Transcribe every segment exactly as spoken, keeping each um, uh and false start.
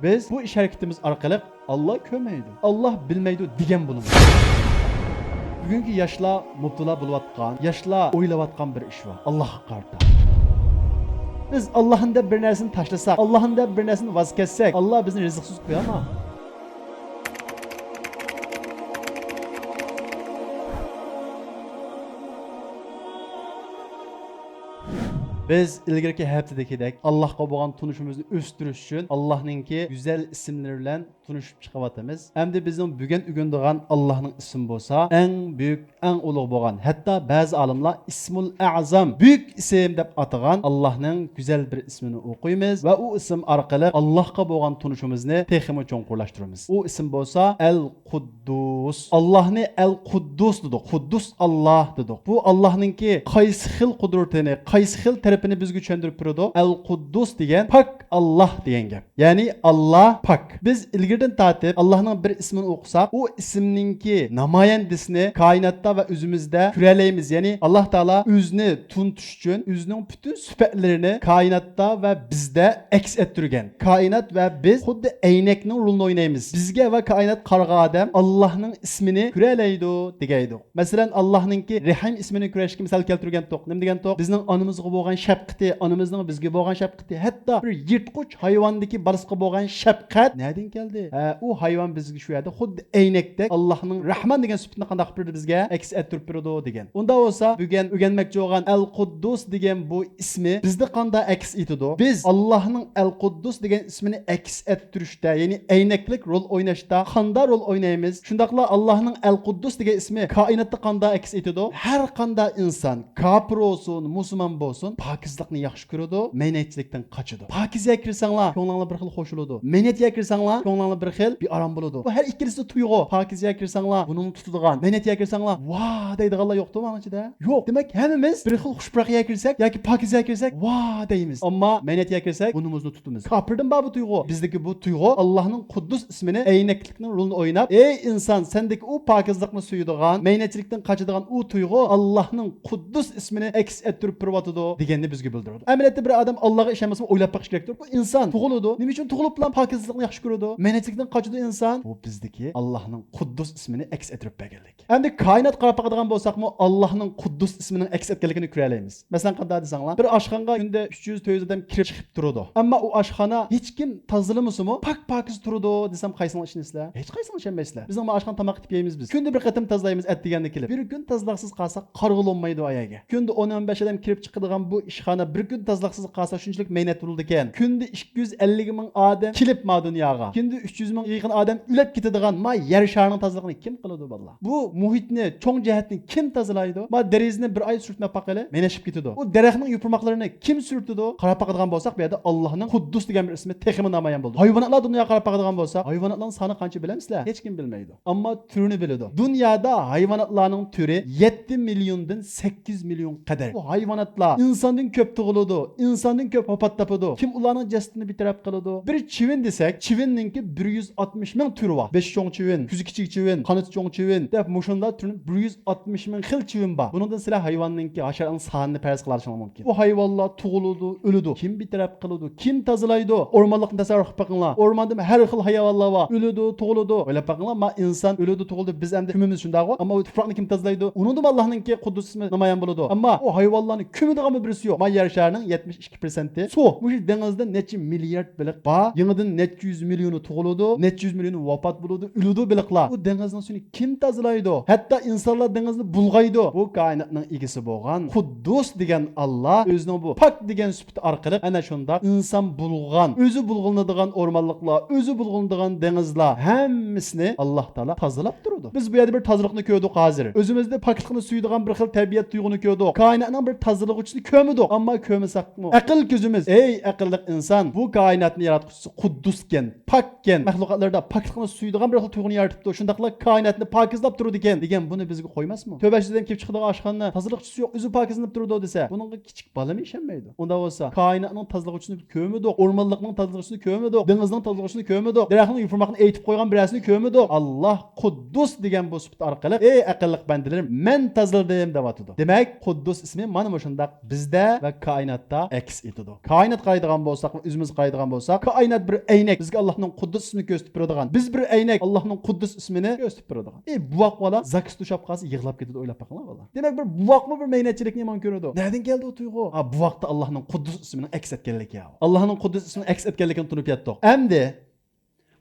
بىز بۇ ئىش ھەرىكىتىمىز ئارقىلىق «ئاللا كۆرمەيدۇ، ئاللا بىلمەيدۇ» دېگەن بولىمىز. بۈگۈنكى ياشلار مۇپتىلا بولۇۋاتقان، ياشلار ئويلاۋاتقان بىر ئىش بار. ئاللاغا قارىتا. بىز ئاللاھنى دەپ بىر نەرسىنى تاشلىساق، ئاللاھنى دەپ بىر نەرسىنى ۋاز كەچسەك، ئاللا بىزنى رىزىقسىز قويامدۇ؟ بىز ئىلگىرىكى ھەپتىدىكىدەك ئاللاھقا بولغان تونۇشىمىزنى ئۆستۈرۈش ئۈچۈن ئاللاھنىڭكى گۈزەل ئىسىملىرى بىلەن تونۇشۇپ چىقىۋاتىمىز. ئەمدى بىزنىڭ بۈگۈن ئۆگىنىدىغان ئاللاھنىڭ ئىسمى بولسا ئەڭ بۈيۈك، ئەڭ ئۇلۇغ بولغان، ھەتتا بەزى ئالىملار ئىسمۇل ئەزام، بۈيۈك ئىسىم دەپ ئاتىغان ئاللاھنىڭ گۈزەل بىر ئىسمىنى ئوقۇيمىز ۋە ئۇ ئىسىم ئارقىلىق ئاللاھقا بولغان تونۇشىمىزنى تېخىمۇ چوڭقۇرلاشتۇرىمىز. ئۇ ئىسىم بولسا ئەل قۇددۇس. ئاللاھنى ئەل قۇددۇس دېدۇق. قۇددۇس ئاللاھ دېدۇق. بۇ ئاللاھنىڭكى قايسى خىل قۇدرىتىنى، قايسى خىل تەرىپىنى بىزگە چۈشەندۈرۈپ بېرىدۇ؟ ئەل قۇددۇس دېگەن پاك ئاللاھ دېگەن گەپ. يەنى ئاللاھ پاك. بىز ئىلگىرىدىن تارتىپ ئاللاھنىڭ بىر ئىسمىنى ئوقۇساق، ئۇ ئىسىمنىڭكى نامايەندىسىنى كائىناتتا ۋە ئۆزىمىزدە كۆرەلەيمىز. يەنى ئاللاھ تائالا ئۆزىنى تونۇتۇش ئۈچۈن ئۆزىنىڭ پۈتۈن سۈپەتلىرىنى كائىناتتا ۋە بىزدە ئەكس ئەتتۈرگەن. كائىنات ۋە بىز خۇددى ئەينەكنىڭ رولىنى ئوينايمىز. بىزگە ۋە كائىنات قارىغان ئادەم ئاللاھنىڭ ئىسمىنى كۆرەلەيدۇ دېگەيدۇق. مەسىلەن، ئاللاھنىڭكى رەھىم ئىسمىنى كۆرۈشكە مىسال كەلتۈرگەنتۇق. نېمە دېگەنتۇق؟ بىزنىڭ ئانىمىزغا بولغان شەپقىتى، ئانىمىزنىڭ بىزگە بولغان شەپقىتى، ھەتتا بىر يىرتقۇچ ھايۋاندىكى بالىسىغا بولغان شەپقەت نەدىن كەلدى؟ ھە، ئۇ ھايۋان بىزگە شۇ يەردە خۇددى ئەينەكتەك ئاللاھنىڭ رەھمان دېگەن سۈپىتىنى قانداق قىلىپ بېرىدۇ بىزگە؟ ئەكس ئەتتۈرۈپ بېرىدۇ دېگەن. ئۇنداق بولسا، بۈگۈن ئۆگەنمەكچى بولغان ئەل قۇددۇس دېگەن بۇ ئىسمى بىزدە قانداق ئەكس ئېتىدۇ؟ بىز ئاللاھنىڭ ئەل قۇددۇس دېگەن ئىسمىنى ئەكس ئەتتۈرۈشتە، يەنى ئەينەكلىك رول ئويناشتا قانداق رول ئوينايمىز؟ شۇنداقلا ئاللاھنىڭ ئەل قۇددۇس دېگەن ئىسمى كائىناتتا قانداق ئەكس ئېتىدۇ؟ ھەر قانداق ئىنسان، كاپىر بولسۇن، مۇسۇلمان بولسۇن، پاكىزلىقنى ياخشى كۆرىدۇ، مەينەتچىلىكتىن قاچىدۇ. پاكىزىگە كىرسەڭلار، كۆڭلۈڭلار بىر خىل خۇش بولىدۇ. مەينەتكە كىرسەڭلار، كۆڭلۈڭلار بىر خىل بىئارام بولىدۇ. بۇ ھەر ئىككىلىسى تۇيغۇ. پاكىزىگە كىرسەڭلار، بۇنىڭنى تۇتىدىغان. مەينەتكە كىرسەڭلار، ۋا دەيدىغانلار يوقتۇ ماڭا ئىچىدە؟ يوق. دېمەك، ھەممىمىز بىر خىل خۇش پۇراق يەرگە كىرسەك ياكى پاكىز يەرگە كىرسەك، ۋا دەيمىز. ئەمما مەينەت يەرگە كىرسەك، بۇرنىمىزنى تۇتىمىز. كاپىردىن بار بۇ تۇيغۇ. بىزدىكى بۇ تۇيغۇ ئاللاھنىڭ قۇددۇس ئىسمىنى ئەينەكلىكنىڭ رولىنى ئويناپ، ئەي ئىنسان، سەندىكى ئۇ پاكىزلىقنى سۆيىدىغان، مەينەتچىلىكتىن قاچىدىغان ئۇ تۇيغۇ ئاللاھنىڭ قۇددۇس ئىسمىنى ئەكس ئەتتۈرۈپ بېرىۋاتىدۇ دېگەننى بىزگە بىلدۈرىدۇ. ئەمەلىيەتتە بىر ئادەم ئاللاغا ئىشەنمىسىمۇ ئويلاپ بېقىش كېرەكتۇر. بۇ ئىنسان تۇغۇلىدۇ. نېمە ئۈچۈن تۇغۇلۇپلا پاكىزلىقنى ياخشى كۆرىدۇ؟ مەينەتچىلىكتىن قاچىدۇ ئىنسان. بۇ بىزدىكى ئاللاھنىڭ قۇددۇس ئىسمىنى ئەكس ئەتتۈرۈپ بەرگەنلىك. ئەمدى كائىناتقا قاراپ باقىدىغان بولساقمۇ، ئاللاھنىڭ قۇددۇس ئىسمىنىڭ ئەكس ئەتكەنلىكىنى كۆرەلەيمىز. مەسىلەن، قانداق دېسەڭلار، بىر ئاشخانىغا كۈندە ئۈچ يۈز، تۆت يۈز ئادەم كىرىپ چىقىپ تۇرىدۇ. ئەمما ئۇ ئاشخانا ھېچكىم تازىلىمىسىمۇ، پاك-پاكىز تۇرىدۇ دېسەم، قايسىڭلار ئىشىنىسىلەر؟ ھېچقايسىڭلار ئىشەنمەيسىلەر. بىزنىڭ مانا ئاشخانىدا تاماق ئېتىپ يەيمىز بىز. كۈندە بىر قېتىم تازىلايمىز، ئەتىگەندە كېلىپ. بىر كۈن تازىلاقسىز قالسا، قارىغىلى بولمايدۇ ئايەگە. كۈندە ئون، ئون بەش ئادەم كىرىپ چىقىدىغان بۇ ئىشخانا بىر كۈن تازىلاقسىز قالسا، شۇنچىلىك مەينەت بولىدىكەن. كۈندە ئىككى يۈز ئەللىك مىڭ ئادەم كېلىپ ما دۇنياغا، كۈندە ئۈچ يۈز مىڭغا يېقىن ئادەم ئۆلۈپ كېتىدىغان ما يەر شارىنىڭ تازىلىقىنى كىم قىلىدۇ، بالىلار؟ بۇ مۇھىتنى چوڭ جەھەتتىن كىم تازىلايدۇ؟ ما دېرىزىنى بىر ئاي سۈرتمەپ باقىلى، مەينەت چىقىپ كېتىدۇ. ئۇ دەرەخنىڭ يوپۇرماقلىرىنى كىم سۈرتىدۇ؟ قاراپ باقىدىغان بولساق، بۇ يەردە ئاللاھنىڭ قۇددۇس دېگەن بىر ئىسمى تېخىمۇ نامايان بولىدۇ. ھايۋاناتلار دۇنياغا قاراپ باقىدىغان بولساق، ھايۋاناتلارنىڭ سانى قانچە بىلەمسىلەر؟ ھېچكىم بىلمەيدۇ. ئەمما تۈرىنى بىلىدۇ. دۇنيادا ھايۋاناتلارنىڭ تۈرى يەتتە مىليوندىن سەككىز مىليون قەدەر. بۇ ھايۋاناتلار ئىنساندىن كۆپ تۇغۇلىدۇ، ئىنساندىن كۆپ ۋاپات تاپىدۇ. كىم ئۇلارنىڭ جەسىتىنى بىتەرەپ قىلىدۇ؟ بىر چىۋىن دېسەك، چىۋىننىڭكى بىر يۈز ئاتمىش مىڭ تۈرى بار. بېشى چوڭ چىۋىن، كۆزى كىچىك چىۋىن، قانىتى چوڭ چىۋىن دەپ مۇشۇنداق تۈرنى بىر يۈز ئاتمىش مىڭ خىل چىۋىن بار. بۇنىڭدىن سىلەر ھايۋاننىڭكى، ھاشاراتنىڭ سانىنى پەرەز قىلالىشىڭلار مۇمكىن. بۇ ھايۋانلار تۇغۇلىدۇ، ئۆلىدۇ. كىم بىتەرەپ قىلىدۇ؟ كىم تازىلايدۇ؟ ئورمانلىقنى تەسەۋۋۇر قىلىپ بېقىڭلار. ئورماندا ھەر خىل ھايۋانلار بار. ئۆلىدۇ، تۇغۇلىدۇ. ئويلاپ بېقىڭلار، ما ئىنسان ئۆلىدۇ، تۇغۇلىدۇ. بىز ئەمدى كۆمىمىز، شۇنداقغۇ؟ ئەمما ئۇ تۇپراقنى كىم تازىلايدۇ؟ ئۇنىڭدىمۇ ئاللاھنىڭكى قۇددۇس ئىسمى نامايان بولىدۇ. ئەمما ئۇ ھايۋانلارنى كۆمىدىغانمۇ بىرسى يوق. ما يەر شارىنىڭ يەتمىش ئىككى پىرسەنتى سۇ. مۇشۇ دېڭىزدا نەچچە مىليارد بېلىق بار. يېڭىدىن نەچچە يۈز مىليونى تۇغۇلىدۇ، نەچچە يۈز مىليونى ۋاپات بولىدۇ، ئۆلىدۇ بېلىقلار. بۇ دېڭىزنىڭ سۈيىنى كىم تازىلايدۇ؟ ھەتتا ئىنسانلار دېڭىزنى بۇلغايدۇ. بۇ كائىناتنىڭ ئىگىسى بولغان قۇددۇس دېگەن ئاللا ئۆزىنىڭ بۇ پاك دېگەن سۈپىتى ئارقىلىق ئەنە شۇنداق ئىنسان بۇلغىغان، ئۆزى بۇلغىنىدىغان ئورمانلىقلار، ئۆزى بۇلغىنىدىغان دېڭىزلار، ھەممىسىنى ئاللا تائالا تازىلاپ تۇرىدۇ. بىز بۇ يەردە بىر تازىلىقنى كۆردۇق ھازىر. ئۆزىمىزدە پاكلىقنى سۆيىدىغان بىر خىل تەبىئەت تۇيغۇنى كۆردۇق. كائىناتنىڭ بىر تازىلىغۇچىسىنى كۆرمىدۇق. ئەمما كۆرمىسەكمۇ، ئەقىل كۆزىمىز، ئەي ئەقىللىق ئىنسان، بۇ كائىناتنى ياراتقۇچىسى قۇددۇسكەن، پاككەن، مەخلۇقاتلىرىدا پاكلىقنى سۆيىدىغان بىر خىل تۇيغۇنى يارىتىپتۇ، شۇنداقلا كائىناتنى پاكىزلاپ تۇرىدىكەن دېگەن بۇنى بىزگە قويماسمۇ؟ تۆت يۈز ئادەم كېلىپ چىقىدىغان ئاشخانىنى تازىلىقچىسى يوق، ئۆزى پاكىزلىنىپ تۇرىدۇ دېسە، بۇنىڭغا كىچىك بالىمۇ ئىشەنمەيدۇ. ئۇنداق بولسا، كائىناتنىڭ تازىلىغۇچىسىنى كۆرمىدۇق، ئورمانلىقنىڭ تازىلىغۇچىسىنى كۆرمىدۇق، دېڭىزنىڭ تازىلىغۇچىسىنى كۆرمىدۇق، دەرەخنىڭ يوپۇرماقنى ئېيتىپ قويغان بىرەرسىنى كۆرمىدۇق. ئاللا قۇددۇس دېگەن بۇ سۈپەت ئارقىلىق، ئەي ئەقىللىق بەندىلىرىم، مەن تازىلىدىم دەۋاتىدۇ. دېمەك، قۇددۇس ئىسمى مانا مۇشۇنداق بىزدە ۋە كائىناتتا ئەكس ئېتىدۇ. كائىناتقا قارايدىغان بولساق ۋە ئۆزىمىزگە قارايدىغان بولساق، كائىنات بىر ئەينەك، بىزگە ئاللاھنىڭ قۇددۇس ئىسمىنى كۆرسىتىپ بېرىدىغان. بىز بىر ئەينەك، ئاللاھنىڭ قۇددۇس ئىسمىنى كۆرسىتىپ بېرىدىغان. ئى، بوۋاق بالا زاكىس توشاپ قالسا يىغلاپ كېتىدۇ، ئويلاپ بېقىڭلار بالىلار. دېمەك، بىر بوۋاقمۇ بىر مەينەتچىلىكنى يامان كۆرىدۇ. نەدىن كەلدى ئۇ تۇيغۇ؟ ھا، بوۋاقتا ئاللاھنىڭ قۇددۇس ئىسمىنىڭ ئەكس ئەتكەنلىكى. ئاللاھنىڭ قۇددۇس ئىسمىنىڭ ئەكس ئەتكەنلىكىنى تونۇپ يەتتۇق. ئەمدى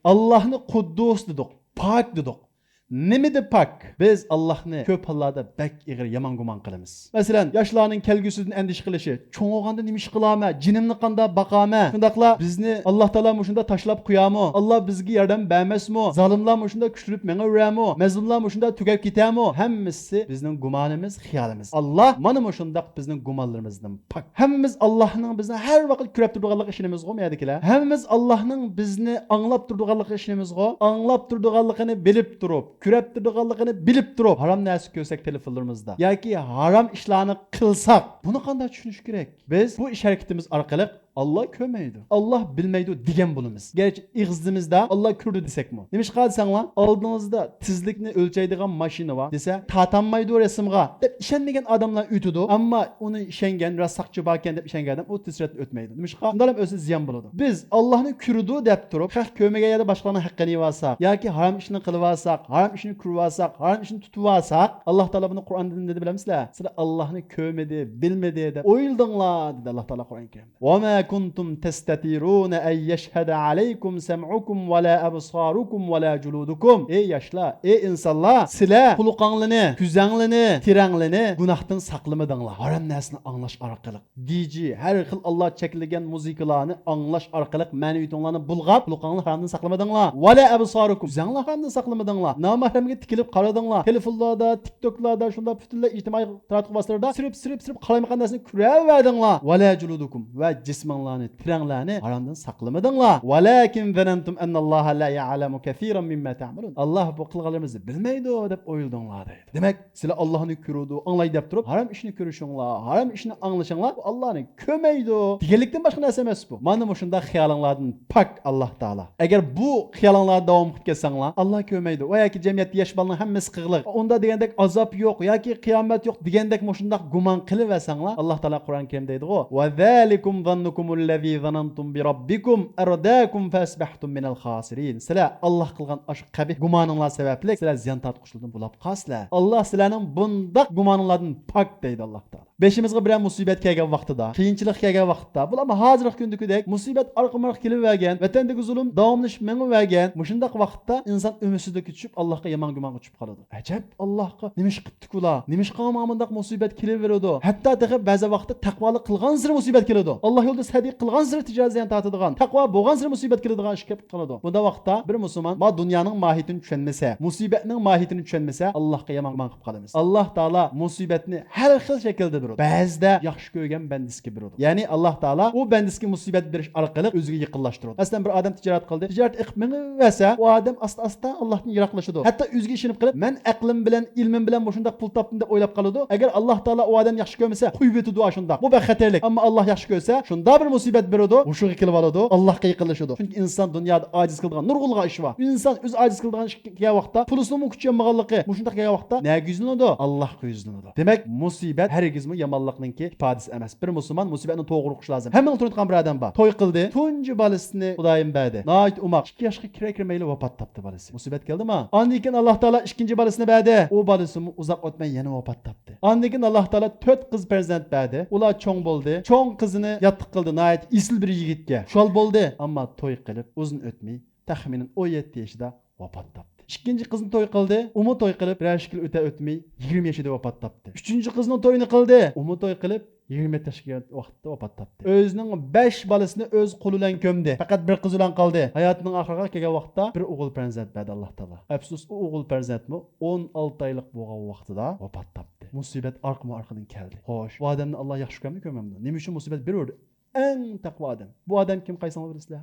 ئاللاھنى قۇددۇس دېدۇق، پاك دېدۇق. نېمىدە پاك؟ بىز ئاللاھنى كۆپ ھاللاردا بەك ئېغىر يامان گۇمان قىلىمىز. مەسىلەن، ياشلارنىڭ كەلگۈسىدىن ئەندىشە قىلىشى، چوڭ بولغاندا نېمە ئىش قىلامەن، جېنىمنى قانداق باقامەن؟ شۇنداقلا بىزنى ئاللاھ تائالا مۇشۇنداق تاشلاپ قويامۇ؟ ئاللاھ بىزگە ياردەم بەرمەسمۇ؟ زالىملار مۇشۇنداق كۈچلىنىپ مېڭىۋېرەمۇ؟ مەزلۇملار مۇشۇنداق تۈگەپ كېتەمۇ؟ ھەممىسى بىزنىڭ گۇمانىمىز، خىيالىمىز. ئاللاھ مانا مۇشۇنداق بىزنىڭ گۇمانلىرىمىزدىن پاك. ھەممىمىز ئاللاھنىڭ بىزنى ھەر ۋاقىت كۆرەپ تۇرىدىغانلىقىغا ئىشىنىمىزغۇ، مۇ يەردىكىلەر؟ ھەممىمىز ئاللاھنىڭ بىزنى ئاڭلاپ تۇرىدىغانلىقىغا ئىشىنىمىزغۇ؟ ئاڭلاپ تۇرىدىغانلىقىنى بىلىپ تۇرۇپ، كۆرەپ تۇرىدىغانلىقىنى بىلىپ تۇرۇپ، ھارام نەرسە كۆرسەك تېلېفونلىرىمىزدا ياكى ھارام ئىشلارنى قىلساق، بۇنى قانداق چۈشىنىش كېرەك؟ بىز بۇ ئىش ھەرىكىتىمىز ئارقىلىق ئاللاھ كۆرمەيدۇ، ئاللاھ بىلمەيدۇ دېگەن بولىمىز. گەرچە ئېغىزىمىزدا ئاللاھ كۆرىدۇ دېسەكمۇ. نېمىشقا دېسەڭلار، ئالدىڭىزدا تېزلىكنى ئۆلچەيدىغان ماشىنا بار دېسە، تارتالمايدۇ رەسىمغا دەپ ئىشەنمىگەن ئادەملار ئۆتىدۇ. ئەمما ئۇنى ئىشەنگەن، راست ساقچى باركەن دەپ ئىشەنگەن ئادەم ئۇ تېز سۈرئەتتىن ئۆتمەيدۇ. نېمىشقا؟ شۇنداق ئادەم ئۆتسە زىيان بولىدۇ. بىز ئاللاھنى كۆرىدۇ دەپ تۇرۇپ، خەق كۆرمىگەن يەردە باشقىلارنىڭ ھەققىنى يېۋالساق ياكى ھارام ئىشنى قىلىۋالساق، ھارام ئىشنى كۆرۈۋالساق، ھارام ئىشنى تۇتۇۋالساق، ئاللاھ تائالا بۇنى قۇرئاندا نېمە دېدى بىلەمسىلەر؟ سىلەر ئاللاھنى كۆرمىدى، بىلمىدى دەپ ئويلىدىڭلار، دېدى ئاللاھ تائالا قۇرئان كەرىمدە. وما كنتم تستترون أن يشهد عليكم سمعكم ولا أبصاركم ولا جلودكم. ئەي ياشلار، ئەي ئىنسانلار، سىلەر قۇلىقىڭلىنى، كۆزەڭلىنى، تېرەڭلىنى گۇناھتىن ساقلىمىدىڭلار. ھارام نەرسىنى ئاڭلاش ئارقىلىق، دىجې، ھەر خىل ئاللا چەكلىگەن مۇزىكىلارنى ئاڭلاش ئارقىلىق مەنىۋىيىتىڭلارنى بۇلغاپ، قۇلىقىڭلار ھارامدىن ساقلىمىدىڭلار. ولا أبصاركم، كۆزەڭلار ھارامدىن ساقلىمىدىڭلار. نامەھرەمگە تىكىلىپ قارىدىڭلار. تېلېفونلاردا، تىكتوكلاردا، شۇنداق پۈتۈنلەي ئىجتىمائىي تاراتقۇ ۋاسىتىلىرىدا سۈرۈپ، سۈرۈپ، سۈرۈپ قالايمىقان نەرسىنى كۆرۈۋەردىڭلار. ولا جلودكم، ۋە جىسمىڭلارنى، تېرەڭلەرنى ھارامدىن ساقلىمىدىڭلار. ولكن ظننتم أن الله لا يعلم كثيرا مما تعملون. ئاللا بۇ قىلغانلىرىمىزنى بىلمەيدۇ دەپ ئويلىدىڭلار دەيدۇ. دېمەك، سىلەر ئاللانى كۆرىدۇ، ئاڭلايدۇ دەپ تۇرۇپ، ھارام ئىشنى كۆرۈشۈڭلار، ھارام ئىشنى ئاڭلىشىڭلار، بۇ ئاللانى كۆرمەيدۇ دېگەنلىكتىن باشقا نەرسە ئەمەس بۇ. مانا مۇشۇنداق خىيالىڭلاردىن پاك ئاللا تائالا. ئەگەر بۇ خىيالىڭلاردا داۋام قىلىپ كەتسەڭلار، ئاللا كۆرمەيدۇ ۋە ياكى جەمئىيەتتە ياش بالىنىڭ ھەممىسى قىغلىق، ئۇندا دېگەندەك ئازاب يوق ياكى قىيامەت يوق دېگەندەك مۇشۇنداق گۇمان قىلىۋەرسەڭلار، ئاللا تائالا قۇرئان كەرىمدە دەيدىغۇ، وذلكم ظنكم الذي ظننتم بربكم أرداكم فأصبحتم من الخاسرين. سىلەر ئاللا قىلغان ئاشۇ قەبىھ گۇمانىڭلار سەۋەبلىك سىلەر زىيان تارتقۇچىلاردىن بولاپ قالىسىلەر. ئاللا سىلەرنىڭ بۇنداق گۇمانىڭلاردىن پاك دەيدۇ ئاللا تائالا. بېشىمىزغا بىرەر مۇسىبەت كەلگەن ۋاقتىدا، قىيىنچىلىق كەلگەن ۋاقىتتا، بۇلارمۇ ھازىرقى كۈندىكىدەك مۇسىبەت ئارقىمۇ ئارقا كېلىۋەرگەن، ۋەتەندىكى زۇلۇم داۋاملىشىپ مېڭىۋەرگەن، مۇشۇنداق ۋاقىتتا ئىنسان ئۈمىدسىزلىككە چۈشۈپ، ئاللاھقا يامان گۇمانغا چۈشۈپ قالىدۇ. ئەجەب، ئاللاھقا نېمە ئىش قىپتىكۇ ئۇلار؟ نېمىشقا ماڭا مۇنداق مۇسىبەت كېلىۋېرىدۇ؟ ھەتتا تېخى بەزى ۋاقىتتا تەقۋالىق قىلغانسېرى مۇسىبەت كېلىدۇ. ئاللا يولىدا سەدىقە قىلغانسېرى تىجارەت زىيان تارتىدىغان، تەقۋا بولغانسېرى مۇسىبەت كېلىدىغان ئىش كېلىپ قالىدۇ. بۇنداق ۋاقىتتا بىر مۇسۇلمان ما دۇنيانىڭ ماھىيىتىنى چۈشەنمىسە، مۇسىبەتنىڭ ماھىيىتىنى چۈشەنمىسە، ئاللاھقا يامان گۇمان قىلىپ قالىمىز. ئاللا تائالا مۇسىبەتنى ھەر خىل شەكىلدە بېرىدۇ. بەزىدە ياخشى كۆرگەن بەندىسىگە بېرىدۇ. يەنى ئاللا تائالا ئۇ بەندىسىگە مۇسىبەت بېرىش ئارقىلىق ئۆزىگە يېقىنلاشتۇرىدۇ. مەسىلەن، بىر ئادەم تىجارەت قىلدى، تىجارەت ئېقىپ مېڭىۋەرسە، ئۇ ئادەم ئاستا-ئاستا ئاللاھتىن يىراقلىشىدۇ. ھەتتا ئۆزىگە ئىشىنىپ قېلىپ، مەن ئەقلىم بىلەن، ئىلمىم بىلەن مۇشۇنداق پۇل تاپتىم دەپ ئويلاپ قالىدۇ. ئەگەر ئاللا تائالا ئۇ ئادەمنى ياخشى كۆرمىسە، قويۇۋېتىدۇ ئاشۇنداق. بۇ بەك خەتەرلىك. ئەمما ئاللا ياخشى كۆرسە، شۇنداق بىر مۇسىبەت بېرىدۇ، ھوشىغا كېلىۋالىدۇ، ئاللاھقا يېقىنلىشىدۇ. چۈنكى ئىنسان دۇنيادا ئاجىز قىلىدىغان نۇرغۇنلىغان ئىش بار. ئىنسان ئۆزى ئاجىز قىلىدىغان ئىش كەلگەن ۋاقىتتا، پۇلىسىنىڭمۇ كۈچى يەتمىگەنلىكى، مۇشۇنداق كەلگەن ۋاقىتتا نەگە يۈزلىنىدۇ؟ ئاللاھقا يۈزلىنىدۇ. دېمەك، مۇسىبەت ھەرگىزمۇ يامانلىقنىڭكى ئىپادىسى ئەمەس. بىر مۇسۇلمان مۇسىبەتنى توغرا ئۇقۇشى لازىم. ھەممىڭلار تونۇيدىغان بىر ئادەم بار. توي قىلدى، تۇنجى بالىسىنى خۇدايىم بەردى. ناھايىتى ئوماق، ئىككى ياشقا كىرەر كىرمەيلا ۋاپات تاپتى بالىسى. مۇسىبەت كەلدىما؟ ئاندىن كېيىن ئاللا تائالا ئىككىنچى بالىسىنى بەردى. ئۇ بالىسىمۇ ئۇزاق ئۆتمەي يەنە ۋاپات تاپتى. ئاندىن كېيىن ئاللا تائالا تۆت قىز پەرزەنت بەردى. ئۇلار چوڭ بولدى. چوڭ قىزىنى ياتلىق قىلدى ناھايىتى ئېسىل بىر يىگىتكە. خۇشال بولدى. ئەمما توي قىلىپ ئۇزۇن ئۆتمەي، تەخمىنەن ئون يەتتە يېشىدا ۋاپات تاپتى. ئىككىنچى قىزنى توي قىلدى. ئۇمۇ توي قىلىپ بىرەر ئىككى يىل ئۆتە ئۆتمەي، يىگىرمە يېشىدا ۋاپات تاپتى. ئۈچىنچى قىزنىڭ تويىنى قىلدى. ئۇمۇ توي قىلىپ يىگىرمە يەتتە ياشقا كىرگەن ۋاقىتتا ۋاپات تاپتى. ئۆزىنىڭ بەش بالىسىنى ئۆز قولى بىلەن كۆمدى. پەقەت بىر قىزى بىلەن قالدى. ھاياتىنىڭ ئاخىرىغا كەلگەن ۋاقىتتا بىر ئوغۇل پەرزەنت بەردى ئاللا تائالا. ئەپسۇس، ئۇ ئوغۇل پەرزەنتمۇ ئون ئالتە ئايلىق بولغان ۋاقتىدا ۋاپات تاپتى. مۇسىبەت ئارقىمۇ ئارقىدىن كەلدى. خوش، ئۇ ئادەمنى ئاللا ياخشى كۆرەمدۇ، كۆرمەمدۇ؟ نېمە ئۈچۈن مۇسىبەت بېرىۋەردى؟ ئەڭ تەقۋا ئادەم. بۇ ئادەم كىم، قايسىڭلار بىلىسىلەر؟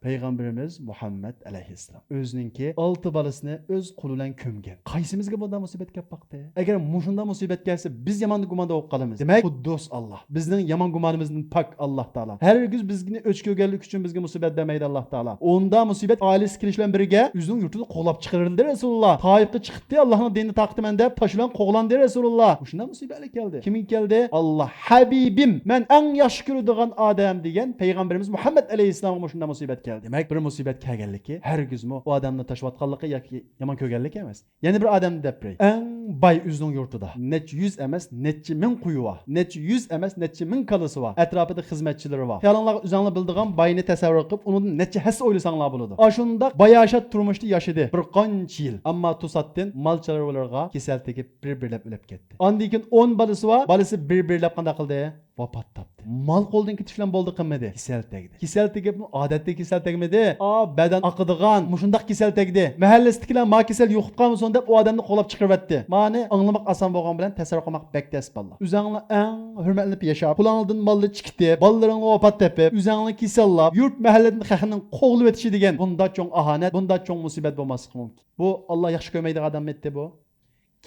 پەيغەمبىرىمىز مۇھەممەد ئەلەيھىسسالام ئۆزىنىڭكى ئالتە بالىسىنى ئۆز قولى بىلەن كۆمگەن. قايسىمىزگە بۇنداق مۇسىبەت كەپ باقتى؟ ئەگەر مۇشۇنداق مۇسىبەت كەلسە، بىز يامان گۇماندا بولۇپ قالىمىز. دېمەك، قۇددۇس ئاللا، بىزنىڭ يامان گۇمانىمىزدىن پاك ئاللا تائالا. ھەرگىز بىزنى ئۆچ كۆرگەنلىك ئۈچۈن بىزگە مۇسىبەت بەرمەيدۇ ئاللا تائالا. ئۇنداق مۇسىبەت ئائىلىسى كېلىش بىلەن بىرگە ئۆزىنىڭ يۇرتىدا قوغلاپ چىقىرىلدى رەسۇلۇللا. تائىپقا چىقتى، ئاللانىڭ دىنىنى تارقىتىمەن دەپ، تاش بىلەن قوغلاندى رەسۇلۇللا. مۇشۇنداق مۇسىبەتلەر كەلدى. كىمگە كەلدى؟ ئاللا ھەبىبىم، مەن ئەڭ ياخشى كۆرىدىغان ئادەم دېگەن پەيغەمبىرىمىز مۇھەممەد ئەلەيھىسسالامغا مۇشۇنداق مۇسىبەت كەلدى. دېمەك، بىر مۇسىبەت كەلگەنلىكى ھەرگىزمۇ ئۇ ئادەمنى تاشلاۋاتقانلىقى ياكى يامان كۆرگەنلىكى ئەمەس. يەنە بىر ئادەمنى دەپ بېرەي. ئەڭ باي ئۆزىنىڭ يۇرتىدا نەچچە يۈز ئەمەس، نەچچە مىڭ قويى بار. نەچچە يۈز ئەمەس، نەچچە مىڭ كالىسى بار. ئەتراپىدا خىزمەتچىلىرى بار. خىيالىڭلارغا ئۆزۈڭلار بىلىدىغان باينى تەسەۋۋۇر قىلىپ، ئۇنىڭدىن نەچچە ھەسسە ئويلىساڭلار بولىدۇ. ئاشۇنداق باياشات تۇرمۇشتا ياشىدى بىر قانچە يىل. ئەمما توساتتىن مال چارۋىلىرىغا كېسەل تېگىپ، بىر-بىرلەپ ئۆلۈپ كەتتى. ئاندىن كېيىن ئون بالىسى بار. بالىسى بىر-بىرلەپ قانداق قىلدى؟ ۋاپات تاپتى. مال قولدىن كېتىش بىلەن بولدى قىلمىدى. كېسەل تەگدى. كېسەل تېگىپمۇ ئادەتتىكى كېسەل تەگمىدى. ئا، بەدەن ئاقىدىغان مۇشۇنداق كېسەل تەگدى. مەھەللىسىدىكىلەر ما كېسەل يۇقۇپ قالمىسۇن دەپ ئۇ ئادەمنى قوغلاپ چىقىرىۋەتتى. مانى ئاڭلىماق ئاسان بولغان بىلەن تەسەۋۋۇر قىلماق بەك تەس بالىلار. ئۆزەڭلار ئەڭ ھۆرمەتلىنىپ ياشاپ، قولۇڭلاردىن ماللا چىقىتىپ، بالىلىرىڭلار ۋاپات تېپىپ، ئۆزەڭلار كېسەللاپ، يۇرت مەھەللىدىن خەقنىڭ قوغلىۋېتىشى دېگەن بۇنداق چوڭ ئاھانەت، بۇنداق چوڭ مۇسىبەت بولماسلىقى مۇمكىن. بۇ ئاللا ياخشى كۆرمەيدىغان ئادەممىتتى بۇ؟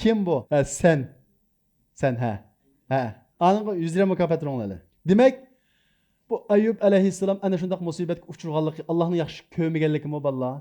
كىم بۇ؟ ھە، سەن. سەن، ھە. ھە. ئانىڭغا يۈز يۈرە مۇكاپات رۇڭلىلى. دېمەك، بۇ ئەييۇب ئەلەيھىسسالام ئەنە شۇنداق مۇسىبەتكە ئۇچرىغانلىقى، ئاللانى ياخشى كۆرمىگەنلىكىمۇ بالىلار؟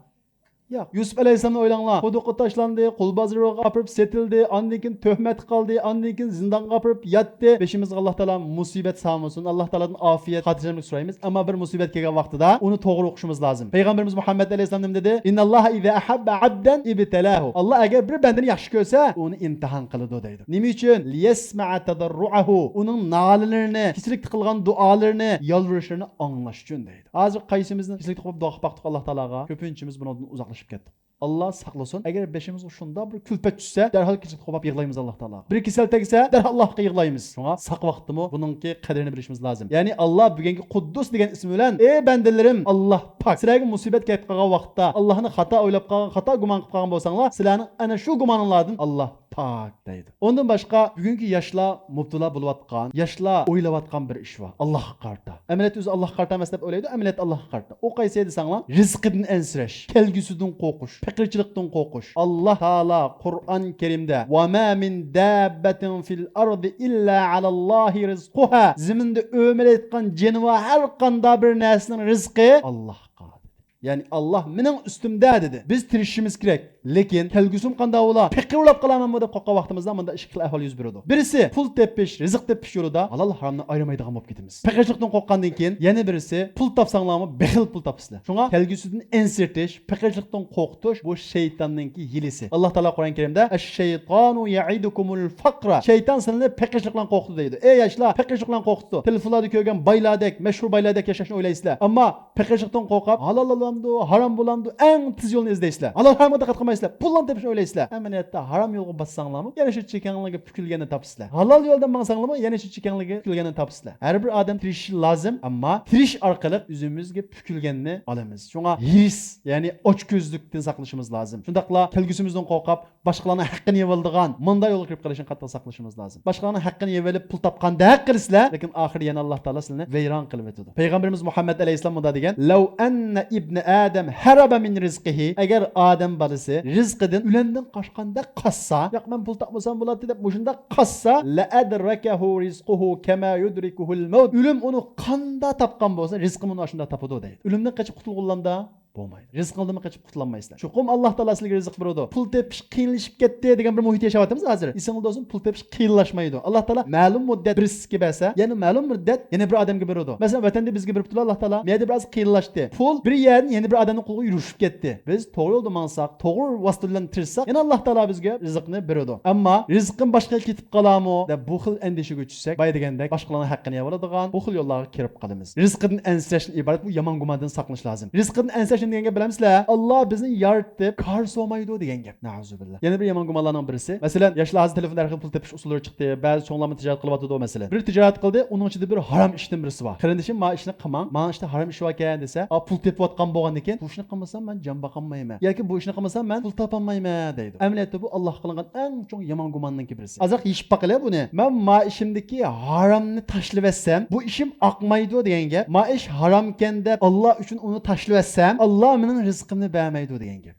ياق. يۈسۈپ ئەلەيھىسسالامنى ئويلاڭلار. قۇدۇققا تاشلاندى، قۇل بازىرىغا ئاپىرىپ سېتىلدى، ئاندىن كېيىن تۆھمەتكە قالدى، ئاندىن كېيىن زىندانغا ئاپىرىپ ياتتى. بېشىمىزغا ئاللا تائالا مۇسىبەت سالمىسۇن، ئاللا تائالادىن ئافىيەت، خاتىرجەملىك سورايمىز. ئەمما بىر مۇسىبەت كەلگەن ۋاقتىدا ئۇنى توغرا ئوقۇشىمىز لازىم. پەيغەمبىرىمىز مۇھەممەد ئەلەيھىسسالام نېمە دېدى؟ «إن الله إذا أحب عبدا ابتلاه.» ئاللا ئەگەر بىر بەندىنى ياخشى كۆرسە، ئۇنى ئىمتىھان قىلىدۇ دەيدۇ. نېمە ئۈچۈن؟ «ليسمع تضرعه.» ئۇنىڭ نالىلىرىنى، كېچىلىكتە قىلغان دۇئالىرىنى، يالۋۇرۇشلىرىنى ئاڭلاش ئۈچۈن دەيدۇ. ھازىر قايسىمىزنىڭ كېچىلىكتە قوپۇپ دۇئا قىلىپ باقتۇق ئاللا تائالاغا؟ كۆپىنچىمىز بۇنىڭدىن ئۇزاقلىشىپ كەتتۇق. ئاللا ساقلىسۇن. ئەگەر بېشىمىزغا شۇنداق بىر كۈلپەت چۈشسە، دەرھال كېچىلىكتە قوپۇپ يىغلايمىز ئاللا تائالاغا. بىر كېسەل تەگسە، دەرھال ئاللاغا يىغلايمىز. شۇڭا ساق ۋاقىتتىمۇ بۇنىڭكى قەدرىنى بىلىشىمىز لازىم. يەنى ئاللا بۈگۈنكى قۇددۇس دېگەن ئىسمى بىلەن، ئەي بەندىلىرىم، ئاللا پاك. سىلەرگە مۇسىبەت كەپ قالغان ۋاقىتتا، ئاللانى خاتا ئويلاپ قالغان، خاتا گۇمان قىلىپ قالغان بولساڭلار، سىلەرنىڭ ئەنە شۇ گۇمانىڭلاردىن ئاللا پاك دەيدۇ. ئۇندىن باشقا، بۈگۈنكى ياشلار مۇپتىلا بولۇۋاتقان، ياشلار ئويلاۋاتقان بىر ئىش بار. ئاللاغا قارىتا. ئەمەلىيەتتە ئۆزى ئاللاغا قارىتا ئەمەس دەپ ئويلايدۇ، ئەمەلىيەتتە ئاللاغا قارىتا. ئۇ قايسى دېسەڭلار، رىزقىدىن ئەنسىرەش، كەلگۈسىدىن قورقۇش، پېقىرچىلىقتىن قورقۇش. ئاللا تائالا قۇرئان كەرىمدە، «وما من دابة في الأرض إلا على الله رزقها.» زېمىندا ئۆمىلەيدىغان جانىۋار ھەر قانداق بىر نەرسىنىڭ رىزقى ئاللاغا قالدى. يەنى، «ئاللا مېنىڭ ئۈستۈمدە» دېدى. بىز تىرىشىشىمىز كېرەك. لېكىن كەلگۈسىم قانداق بولا؟ پېقىر بولاپ قالامەنمۇ دەپ قورققان ۋاقتىمىزدا مۇنداق ئىككى خىل ئەھۋال يۈز بېرىدۇ. بىرسى، پۇل تېپىش، رىزىق تېپىش يولىدا ھالال ھارامنى ئايرىمايدىغان بولۇپ كېتىمىز. پېقىرچىلىقتىن قورققاندىن كېيىن، يەنە بىرسى، پۇل تاپساڭلارمۇ بېخىل پۇل تاپىسىلەر. شۇڭا كەلگۈسىدىن ئەنسىرىتىش، پېقىرچىلىقتىن قورقۇتۇش، بۇ شەيتاننىڭكى ھىيلىسى. ئاللا تائالا قۇرئان كەرىمدە، «الشيطان يعدكم الفقر.» شەيتان سىلەرنى پېقىرچىلىق بىلەن قورقۇتىدۇ دەيدۇ. ئەي ياشلار، پېقىرچىلىق بىلەن قورقۇتىدۇ. تېلېفونلاردا كۆرگەن بايلاردەك، مەشھۇر بايلاردەك ياشاشنى ئويلايسىلەر. ئەمما پېقىرچىلىقتىن قورقۇپ، ھالال بولامدۇ، ھارام بولامدۇ، ئەڭ تېز يولنى ئىزدەيسىلەر. ھالال ھارامغا دىققەت قىلمايسىلەر. پۇلنى تېپىشنى ئويلايسىلەر. ئەمەلىيەتتە ھارام يولغا باسساڭلارمۇ، يەنە شۇ چېكەڭلىرگە پۈكۈلگەننى تاپىسىلەر. ھالال يولدا ماڭساڭلارمۇ، يەنە شۇ چېكەڭلىرگە پۈكۈلگەننى تاپىسىلەر. ھەر بىر ئادەم تىرىشىشى لازىم، ئەمما تىرىش ئارقىلىق ئۆزىمىزگە پۈكۈلگەننى ئالىمىز. شۇڭا ھىرىس، يەنى ئاچكۆزلۈكتىن ساقلىنىشىمىز لازىم. شۇنداقلا كەلگۈسىمىزدىن قورقۇپ، باشقىلارنىڭ ھەققىنى يەۋالىدىغان مۇنداق يولغا كىرىپ قېلىشتىن قاتتىق ساقلىنىشىمىز لازىم. باشقىلارنىڭ ھەققىنى يەۋېلىپ پۇل تاپقاندەك قىلىسىلەر، لېكىن ئاخىرى يەنە ئاللا تائالا سىلىنى ۋەيران قىلىۋېتىدۇ. پەيغەمبىرىمىز مۇھەممەد ئەلەيھىسسالام مۇنداق دېگەن، «لو أن ابن آدم هرب من رزقه.» ئەگەر ئادەم بالىسى رىزقىدىن ئۆلەندىن قاچقاندەك قاچسا، ياق، مەن پۇل تاپمىسام بولاتتى دەپ مۇشۇنداق قاچسا، لأدركه رزقه كما يدركه الموت. ئۆلۈم ئۇنى قانداق تاپقان بولسا، رىزقىمۇ ئۇنى ئاشۇنداق تاپىدۇ دەيدۇ. ئۆلۈمدىن قېچىپ قۇتۇلغىنىلامدا؟ بولمايدۇ. رىزقىڭدىنمۇ قېچىپ قۇتۇلالمايسىلەر. چوقۇم ئاللا تائالا سىلەرگە رىزىق بېرىدۇ. پۇل تېپىش قىيىنلىشىپ كەتتى دېگەن بىر مۇھىتتا ياشاۋاتىمىز ھازىر. ئېسىڭلاردا بولسۇن، پۇل تېپىش قىيىنلاشمايدۇ. ئاللا تائالا مەلۇم مۇددەت بىرسىگە بەرسە، يەنە مەلۇم مۇددەت يەنە بىر ئادەمگە بېرىدۇ. مەسىلەن، ۋەتەندە بىزگە بېرىپ تۇرىدۇ ئاللا تائالا. مۇ يەردە بىر ئاز قىيىنلاشتى. پۇل بىر يەردىن يەنە بىر ئادەمنىڭ قولىغا يۈرۈشۈپ كەتتى. بىز توغرا يولدا ماڭساق، توغرا ۋاسىتە بىلەن تىرىشساق، يەنە ئاللا تائالا بىزگە رىزىقنى بېرىدۇ. ئەمما رىزقىم باشقا يەرگە كېتىپ قالامۇ دەپ بۇ خىل ئەندىشىگە چۈشسەك، بايا دېگەندەك باشقىلارنىڭ ھەققىنى يەۋالىدىغان بۇ خىل يوللارغا كىرىپ قالىمىز. رىزقىدىن ئەنسىرەشتىن ئىبارەت بۇ يامان گۇماندىن ساقلىنىش لازىم. رىزقىدىن ئەنسىرەش دېگەن گەپ بىلەمسىلەر؟ ئاللا بىزنى يارىتىپ كار سومايدۇ دېگەن گەپ. نەئۇزۇبىللا. يەنە بىر يامان گۇمانلارنىڭ بىرسى، مەسىلەن، ياشلار ھازىر تېلېفوندا ھەر خىل پۇل تېپىش ئۇسۇللىرى چىقتى. بەزى چوڭلارمۇ تىجارەت قىلىۋاتىدۇ، مەسىلەن. بىر تىجارەت قىلدى، ئۇنىڭ ئىچىدە بىر ھارام ئىشتىن بىرسى بار. قېرىندىشىم، ما ئىشنى قىلماڭ، ماڭا ئىشتا ھارام ئىش باركەن دېسە، ئا، پۇل تېپىۋاتقان بولغاندىن كېيىن، بۇ ئىشنى قىلمىسام مەن جان باقالمايمەن ياكى بۇ ئىشنى قىلمىسام مەن پۇل تاپالمايمەن دەيدۇ. ئەمەلىيەتتە بۇ ئاللاھقا قىلىنغان ئەڭ چوڭ يامان گۇماننىڭكى بىرسى. ئازراق يېشىپ باقىلى بۇنى. مەن ما ئىشىمدىكى ھارامنى تاشلىۋەتسەم، بۇ ئىشىم ئاقمايدۇ دېگەن گەپ. ما ئىش ھارامكەن دەپ ئاللا ئۈچۈن ئۇنى تاشلىۋەتسەم، ئاللا مېنىڭ رىزقىمنى بەرمەيدۇ دېگەن گەپ.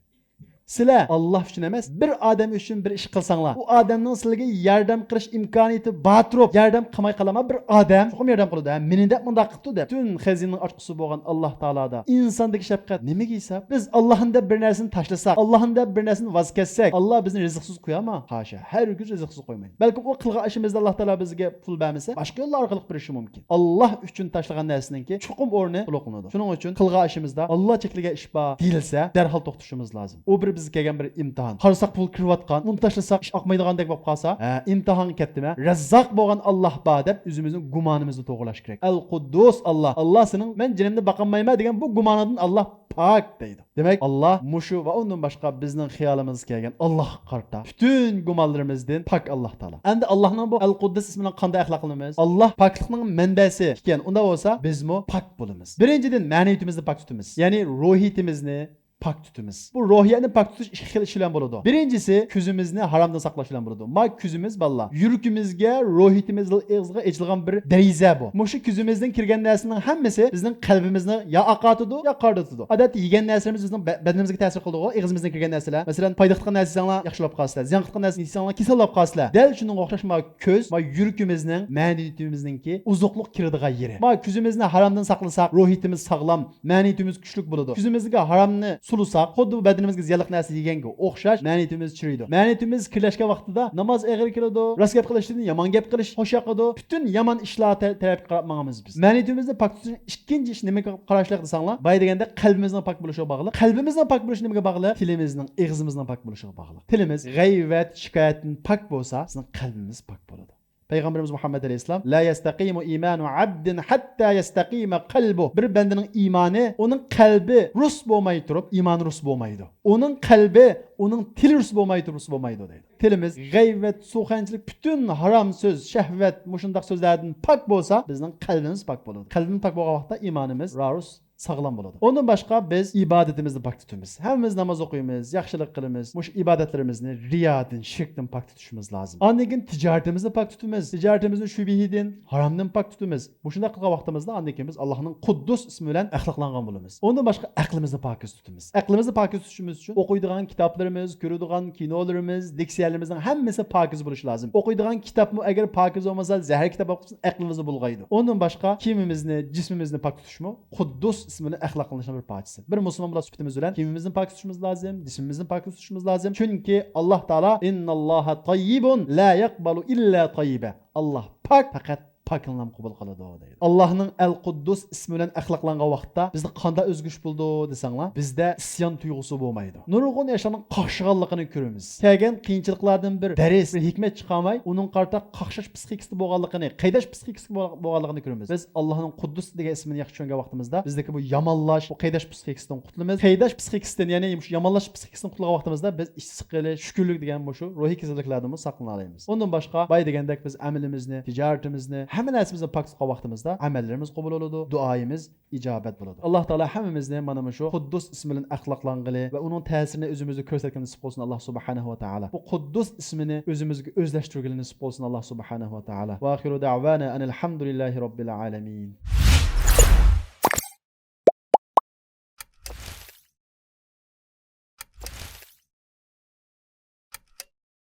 سىلەر ئاللا ئۈچۈن ئەمەس، بىر ئادەم ئۈچۈن بىر ئىش قىلساڭلار، ئۇ ئادەمنىڭ سىلەرگە ياردەم قىلىش ئىمكانىيىتى بار تۇرۇپ ياردەم قىلماي قالامدۇ؟ بىر ئادەم چوقۇم ياردەم قىلىدۇ. ھە، مېنى دەپ مۇنداق قىپتۇ دەپ. پۈتۈن خەزىنىنىڭ ئاچقۇسى بولغان ئاللا تائالادا ئىنساندىكى شەپقەت نېمىگە ھېساب؟ بىز ئاللانى دەپ بىر نەرسىنى تاشلىساق، ئاللانى دەپ بىر نەرسىنى ۋاز كەچسەك، ئاللا بىزنى رىزىقسىز قويامدۇ؟ ھاشا، ھەرگىز رىزىقسىز قويمايدۇ. بەلكىم ئۇ قىلغان ئىشىمىزدا ئاللا تائالا بىزگە پۇل بەرمىسە، باشقا يوللار ئارقىلىق بېرىشى مۇمكىن. ئاللا ئۈچۈن تاشلىغان نەرسىنىڭكى چوقۇم ئورنى تولۇقلىنىدۇ. شۇنىڭ ئۈچۈن قىلغان ئىشىمىزدا ئاللا چەكلىگەن ئىش بار دېيىلسە، دەرھال توختىشىمىز لازىم. ئۇ بىر بىزگە كەلگەن بىر ئىمتىھان. قارىساق پۇل كىرىۋاتقان، ئۇنى تاشلىساق ئىش ئاقمايدىغاندەك بولۇپ قالسا، ھە، ئىمتىھانغا كەتتىمەن، رەززاق بولغان ئاللا بار دەپ ئۆزىمىزنىڭ گۇمانىمىزنى توغرىلاش كېرەك. ئەل قۇددۇس ئاللا، ئاللا سېنىڭ مەن جېنىمنى باقالمايمەن دېگەن بۇ گۇمانىڭدىن ئاللا پاك دەيدۇ. دېمەك، ئاللا مۇشۇ ۋە ئۇندىن باشقا بىزنىڭ خىيالىمىزغا كەلگەن ئاللاغا قارىتا پۈتۈن گۇمانلىرىمىزدىن پاك ئاللا تائالا. ئەمدى ئاللانىڭ بۇ ئەل قۇددۇس ئىسمى بىلەن قانداق ئەخلاقلىنىمىز؟ ئاللا پاكلىقنىڭ مەنبەسى ئىكەن، ئۇنداق بولسا بىزمۇ پاك بولىمىز. بىرىنچىدىن، مەنىۋىيىتىمىزنى پاك تۇتىمىز. يەنى روھىيىتىمىزنى پاك تۇتىمىز. بۇ روھىيەتنى پاك تۇتۇش ئىككى خىل ئىش بىلەن بولىدۇ. بىرىنچىسى، كۆزىمىزنى ھارامدىن ساقلاش بىلەن بولىدۇ. ما كۆزىمىز بالىلار، يۈرىكىمىزگە، روھىيىتىمىزنىڭ ئېغىزىغا ئېچىلغان بىر دېرىزە بۇ. مۇشۇ كۆزىمىزدىن كىرگەن نەرسىنىڭ ھەممىسى بىزنىڭ قەلبىمىزنى يا ئاقارتىدۇ، يا قارىدۇتىدۇ. ئادەتتە يېگەن نەرسىلىرىمىز بىزنىڭ بە-، بەدىنىمىزگە تەسىر قىلىدىغۇ، ئېغىزىمىزدىن كىرگەن نەرسىلەر. مەسىلەن، پايدا قىلغان نەرسە يېسەڭلار ياخشى بولۇپ قالىسىلەر. زىيان قىلغان نەرسە يېسەڭلار كېسەل بولۇپ قالىسىلەر. دەل شۇنىڭغا ئوخشاش ما كۆز، ما يۈرىكىمىزنىڭ، مەنىۋىيىتىمىزنىڭكى ئوزۇقلۇق كىرىدىغان يېرى. ما كۆزىمىزنى ھارامدىن ساقلىساق، روھىيىتىمىز ساغلام، مەنىۋىيىتىمىز كۈچلۈك بولىدۇ. كۆزىمىزگە ھارامنى سۇلىساق، خۇددى بۇ بەدىنىمىزگە زىيانلىق نەرسە يېگەنگە ئوخشاش مەنىۋىيىتىمىز چىرىيدۇ. مەنىۋىيىتىمىز كىرلەشكەن ۋاقتىدا ناماز ئېغىر كېلىدۇ، راست گەپ قىلىشتىن يامان گەپ قىلىش خوش ياقىدۇ، پۈتۈن يامان ئىشلار تە-، تەرەپكە قاراپ ماڭىمىز بىز. مەنىۋىيىتىمىزنى پاك تۇتۇشنىڭ ئىككىنچى ئىشى نېمىگە قاراشلىق دېسەڭلار، بايا دېگەندەك قەلبىمىزنىڭ پاك بولۇشىغا باغلىق. قەلبىمىزنىڭ پاك بولۇشى نېمىگە باغلىق؟ تىلىمىزنىڭ، ئېغىزىمىزنىڭ پاك بولۇشىغا باغلىق. تىلىمىز غەيۋەت، شىكايەتتىن پاك بولسا، بىزنىڭ قەلبىمىز پاك بولىدۇ. پەيغەمبىرىمىز مۇھەممەد ئەلەيھىسسالام، لا يەستەقىمۇ ئىمانۇ ئەبدىن ھەتتا يەستەقىمە قەلبۇ. بىر بەندىنىڭ ئىمانى، ئۇنىڭ قەلبى رۇس بولماي تۇرۇپ، ئىمانى رۇس بولمايدۇ. ئۇنىڭ قەلبى، ئۇنىڭ تىلى رۇس بولماي تۇرۇپ، رۇس بولمايدۇ دەيدۇ. تىلىمىز غەيۋەت، سۇخەنچىلىك، پۈتۈن ھارام سۆز، شەھۋەت، مۇشۇنداق سۆزلەردىن پاك بولسا، بىزنىڭ قەلبىمىز پاك بولىدۇ. قەلبىمىز پاك بولغان ۋاقىتتا ئىمانىمىز رارۇس ساغلام بولىدۇ. ئۇندىن باشقا بىز ئىبادىتىمىزنى پاك تۇتىمىز. ھەممىمىز ناماز ئوقۇيمىز، ياخشىلىق قىلىمىز. مۇشۇ ئىبادەتلىرىمىزنى رىيادىن، شىركتىن پاك تۇتۇشىمىز لازىم. ئاندىن كېيىن تىجارىتىمىزنى پاك تۇتىمىز. تىجارىتىمىزنى شۈبھىدىن، ھارامدىن پاك تۇتىمىز. مۇشۇنداق قىلغان ۋاقتىمىزدا ئاندىن كېيىن بىز ئاللاھنىڭ قۇددۇس ئىسمى بىلەن ئەخلاقلانغان بولىمىز. ئۇندىن باشقا ئەقلىمىزنى پاكىز تۇتىمىز. ئەقلىمىزنى پاكىز تۇتۇشىمىز ئۈچۈن ئوقۇيدىغان كىتابلىرىمىز، كۆرىدىغان كىنولىرىمىز، لېكسىيەلىرىمىزنىڭ ھەممىسى پاكىز بولۇشى لازىم. ئوقۇيدىغان كىتابمۇ ئەگەر پاكىز بولمىسا، زەھەر كىتاب بولۇپ قالسا، ئەقلىمىزنى بۇلغايدۇ. ئۇندىن باشقا كىيىمىمىزنى، جىسمىمىزنى پاك تۇتۇشمۇ قۇددۇس ئىسمىنى ئەخلاقلىنىشنىڭ بىر پارچىسى. بىر مۇسۇلمان بولاش سۈپىتىمىز بىلەن كىيىمىمىزنى پاك تۇتۇشىمىز لازىم، جىسمىمىزنى پاك تۇتۇشىمىز لازىم. چۈنكى ئاللاھ تائالا، ئىنناللاھە تاييىبۇن لا يەقبەلۇ ئىللا تاييىبا. ئاللاھ پاك، پەقەت پاكىنىلا قوبۇل قىلىدۇ دەيدۇ. ئاللاھنىڭ ئەل قۇددۇس ئىسمى بىلەن ئەخلاقلانغان ۋاقىتتا بىزدە قانداق ئۆزگىرىش بولىدۇ دېسەڭلار، بىزدە ئىسيان تۇيغۇسى بولمايدۇ. نۇرغۇن ياشلارنىڭ قاقشىغانلىقىنى كۆرىمىز. كەلگەن قىيىنچىلىقلاردىن بىر دەرس، بىر ھېكمەت چىقارماي، ئۇنىڭغا قارىتا قاقشاش پسىخىكىسىدا بولغانلىقىنى، قەيداش پسىخىكىسىدا بول-، بولغانلىقىنى كۆرىمىز. بىز ئاللاھنىڭ قۇددۇس دېگەن ئىسمىنى ياخشى چۈشەنگەن ۋاقتىمىزدا، بىزدىكى بۇ يامانلاش، بۇ قەيداش پسىخىكىسىدىن قۇتۇلىمىز. قەيداش پسىخىكىسىدىن، يەنى مۇشۇ يامانلاش پسىخىكىسىدىن قۇتۇلغان ۋاقتىمىزدا، بىز ئىچ سىقىلىش، چۈشكۈنلۈك دېگەن مۇشۇ روھىي كېسەللىكلەردىنمۇ ساقلىنالايمىز. ئۇندىن باشقا، بايا دېگەندەك، بىز ئەمىلىمىزنى، تىجارىتىمىزنى، ھەممە نەرسىمىزنى پاك تۇتقان ۋاقتىمىزدا، ئەمەللىرىمىز قوبۇل بولىدۇ، دۇئايىمىز ئىجابەت بولىدۇ. ئاللاھ تائالا ھەممىمىزنى مانا مۇشۇ قۇددۇس ئىسمى بىلەن ئەخلاقلانغىلى ۋە ئۇنىڭ تەسىرىنى ئۆزىمىزدە كۆرسەتكىلى نېسىپ قىلسۇن ئاللاھ سۇبھانەھۇ ۋە تائالا. بۇ قۇددۇس ئىسمىنى ئۆزىمىزگە ئۆزلەشتۈرگىلى نېسىپ قىلسۇن ئاللاھ سۇبھانەھۇ ۋە تائالا. ۋە ئاخىرۇ دەئۋانا ئەنىل ھەمدۇلىللاھى رەببىل ئالەمىن.